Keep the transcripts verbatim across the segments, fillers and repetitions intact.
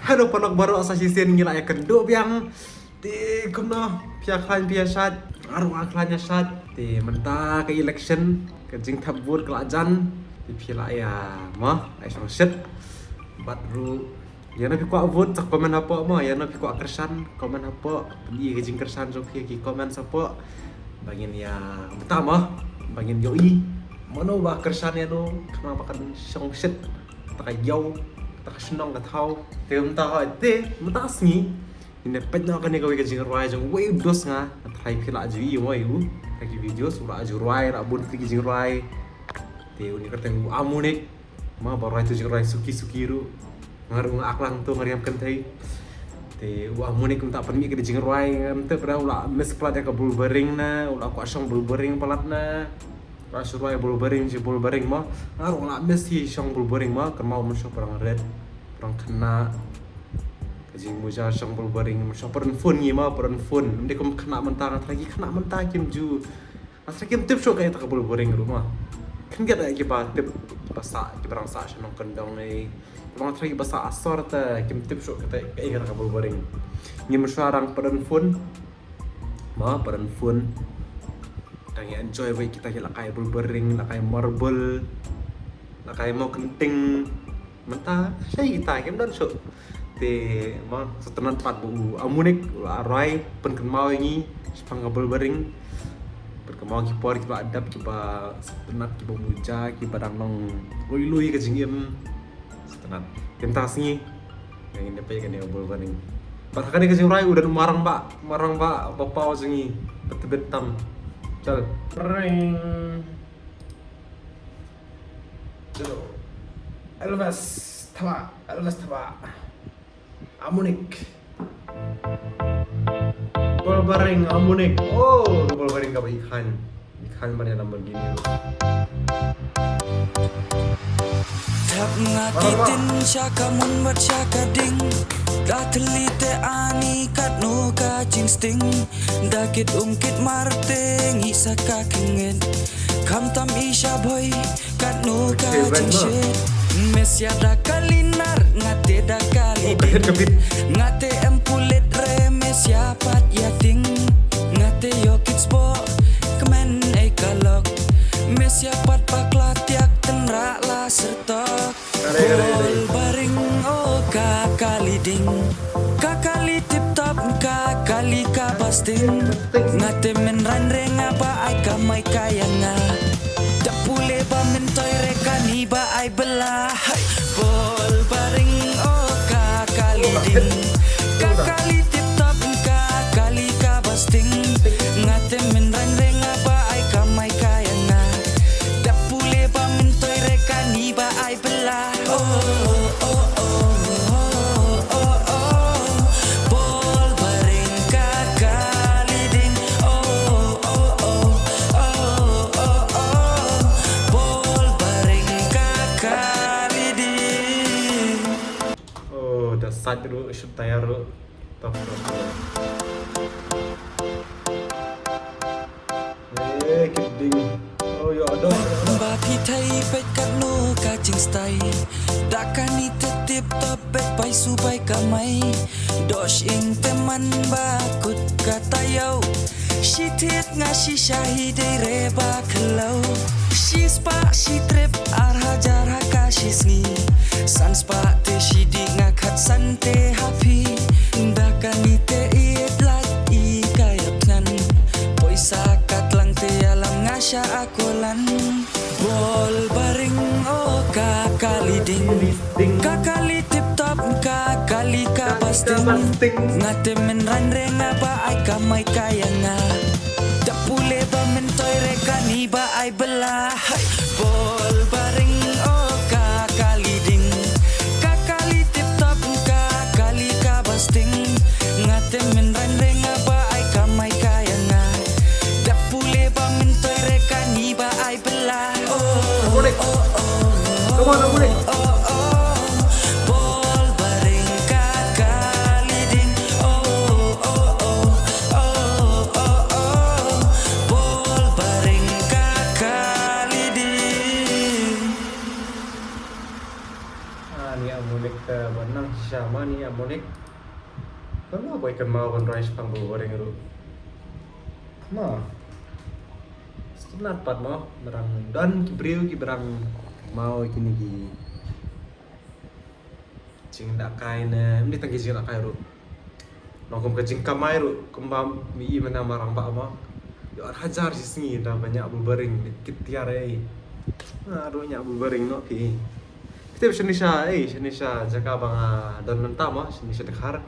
Hello paralok baroh, sa shisien ngi la ïakynduh biang. Te kumno, phi ïa khlaiñ phi ïa shad? Nga ruh nga khlaiñ ïa shad. Te mynta ka election, ka jingthep vote ka la jan. Te phi la ïa, mo, ai shong shit. Bad ruh, ïa na phi kwah vote sa comment hapoh mo, ïa na phi kwah kyrshan comment hapoh. Pynïa ka jingkyrshan jong phi ha ki comment hapoh. Ba ngin ïa mynta mo, ba ngin ïohi mano ba kyrshan ïa no, khnang ba kan shong shit. Kata ka ïew, kata ka shnong ka thaw. Te mynta hoi, te mynta sngi ngin ïa peit noh kane kawei ka jingrwai jong uwei u dos nga. Nga tharai phi la ju ïohi mo ïa u ha ki videos, u la ju rwai, la bun tylli ki jingrwai. Te une kyrteng u Amunik. Mo ba rwai tu jingrwai suki suki ruh. Nga ruh nga aklang tu nga riam kynthei. Te u Amunik mynta pynmih ka jingrwai, nga mynta pynmih u la miss palat ïa ka bul baring na, u la kwah shong bul baring palat na. Ba shu rwai bul baring, shi bul baring mo. Nga ruh nga la miss hi shong bul baring mo. Kynmaw mynshuwa pyrshah rit, pyrshah khynnah. Ka jingmuja shong bul baring, mynshuwa pyrshah phone ngi mo, pyrshah phone. Ym dei kum khynnah mynta, nga tharai ki khynnah mynta kim ju, nga tharai kim tip shuh kaei kata ka bul baring ruh mo. Kyndiat ïa kiba tip, kiba sah, kiba dang sah sha nongkyndong ei. Kiba nga tharai kiba sah asor te kim tip shuh kaei, kaei kata ka bul baring. Ngi mynshuwa dang pyrshah phone. Mo, pyrshah phone. Dang ïa enjoy bha kita ki lehkai bul baring, lehkai marble, lehkai mo kynting. Mynta shai kita kim don shuh. Te mo, sngewtynnat pat ba u Amunik u la rwai pynkynmaw ïa ngi shaphang ka bul baring. Pynkynmaw ki por kiba la dep, kiba sngewtynnat, kiba muja, kiba dang long lui lui ka jingim. Sngewtynnat. Te mynta sngi ngin ïa peit kane ka bul baring. Bad ha kane ka jingrwai u don u marang ba, marang ba, ba paw jong ngi. Ba tbit tam. Chal. Ring. Jalo. Elvis Thabah, Elvis Thabah. Amunik. Bul baring Amunik. Oh, bul baring kaba i khan. I khan ban ïa Lamborghini ruh. Thap nga ki tin sha ka mon bad sha ka ding. Da thylli te ani katno ka jingsting. Da kit um kit mar te ngi sa ka kyngit. Khamtam i sha bhoi. Katno ka jingshit. Mes ïa da kali nar, nga te da kali ding. Nga te em pulit re, mes ïa pat ïa ding. Nga te ïoh kit sboh, kmen ei ka lok. Mes ïa pat bakla tiak tynrah la syrtok. Bol baring o ka kali ding. Ka kali tip top, ka kali kaba sting. Nga te mynrang re nga ba ai kamai ka ïa nga. Da pule ba myntoi re kani ba ai bylla. Hai, bol baring o ka kali ding. Ka kali tip top, ka kali kaba sting. Nga te mynrang re nga ba ai kamai ka ïa nga. Da pule ba myntoi re kani ba ai bylla. Oh, oh, oh, oh, oh, oh. Bol baring ka kali ding. Oh, oh, oh, oh, oh, oh. Bol baring ka kali ding. Oh, da sat ruh, shoot tayar ruh. Top, top, top. Eh, kidding. Oh, ya, ada. Ba phi thei peit katno ka jingstai. Da kani te tip top peit bai su bai kamai. Dosh ing te man ba kut ka taïew. Shi thied nga shi shahi dei re ba khlew. Shi spah shi trip ar hajar ha ka shi sngi. San spah te shi dih nga khat san te ha phi. Da kani te ïeit lait i ka ïap thngan. Poisa ka tlang te ïalam nga sha a kulan. Bol baring o ka kali ding. Ka kali tip top, ka kali kaba sting. Nga te mynrang re nga ba ai kamai ka ïa nga. Da pule ba myntoi re kani ba ai bylla. Hai, bol baring o ka kali ding. Ka kali tip top, ka kali kaba sting. Nga te mynrang re nga ba ai kamai ka ïa nga. Da pule ba myntoi re kani ba ai bylla. Oh, oh, oh, oh. Come on, Amunik. Oh, oh, oh. Bol baring ka kali ding. Oh, oh, oh, oh. Oh, oh, oh. Bol baring ka kali ding. Ani a Monik. Kan mo boi kan mau ban rai shipang Bulbaring ruh. Mo. Stunat pat mo, marang don ki briew ki brang mau kini ki jingdakai ne, mni tang ki jingdakai ruh. Nong kum ka jingkamai ruh, kumba mi i mana marang ba mo. Yo ar hajar shi sngi da ba ñiah Bulbaring, kit tiar ei. Na ruh ñiah Bulbaring no phi. Phi tip shani sha, ei, shani sha jaka ba nga don mynta mo, shani sha Dkhar.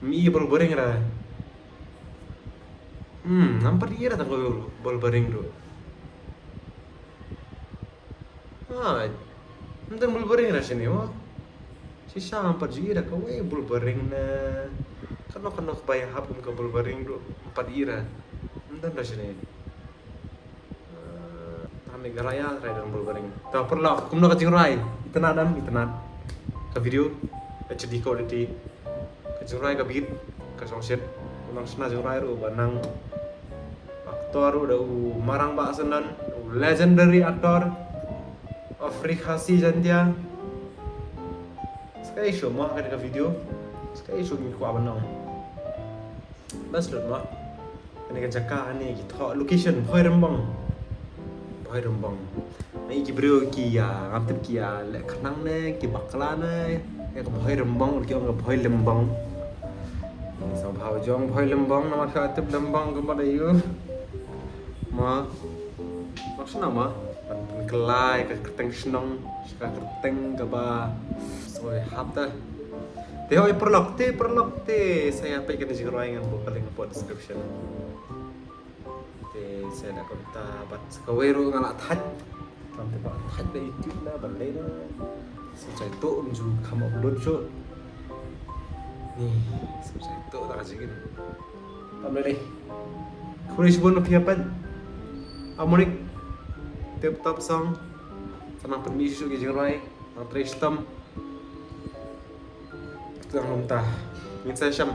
Mi i Bulbaring ra. Hmm, nampat i ra tang ko Bulbaring ruh. Ah, ym don Bulbaring ra shini mo. Shisha ngam pat ju i da kawei Bulbaring ne. Kano kano ka bai hap kum ka Bulbaring ruh ym pat i ra. Ym don ra shini. Ah, ta Meghalaya trai don Bulbaring. Ta paralok kumno ka jingrai. Itynnad em, itynnad. Ka video H D quality. Ka jingrai ka bit, ka shongshit. U nang shna jingrai ruh ba nang actor ruh da u marang ba syndon, u legendary actor of Ri Khasi Jaiñtia. Skai shu mo ka video. Skai shu ngi kwah ba nang. Bas lut mo. Kane ka jaka kane ki thoh location Bhoirymbong. Bhoirymbong. Ngi ki briew ki ïa ngam tip ki ïa leh khnang ne ki bakla ne. Ïa ka Bhoirymbong ki ong ka Bhoilymbong. Sa bha jong Bhoilymbong namar ka tip Lymbong ka mat ayu. Ma. Maksud nama? Ban pynkylla ïa ka kyrteng shnong, ka kyrteng kaba sngewhap ta. Te hoi paralok te, paralok te, sa ïa peit kane jingrwai ngan buh ka link hapoh description. Te sa ïa da kumta bad sa kawei ruh nga la thait. Kam te ba thait da YouTube na ba lei na. Sa jai to um ju kham upload shuh. Ni, sa jai to da ka jingin. Tam lei lei. Khublei shibun phi ïa peit. Amonik. Tip top song. Sa nang pynmih shuh ki jingrwai. Nang trei shitom. Tang lum ta. Ngin sa shem.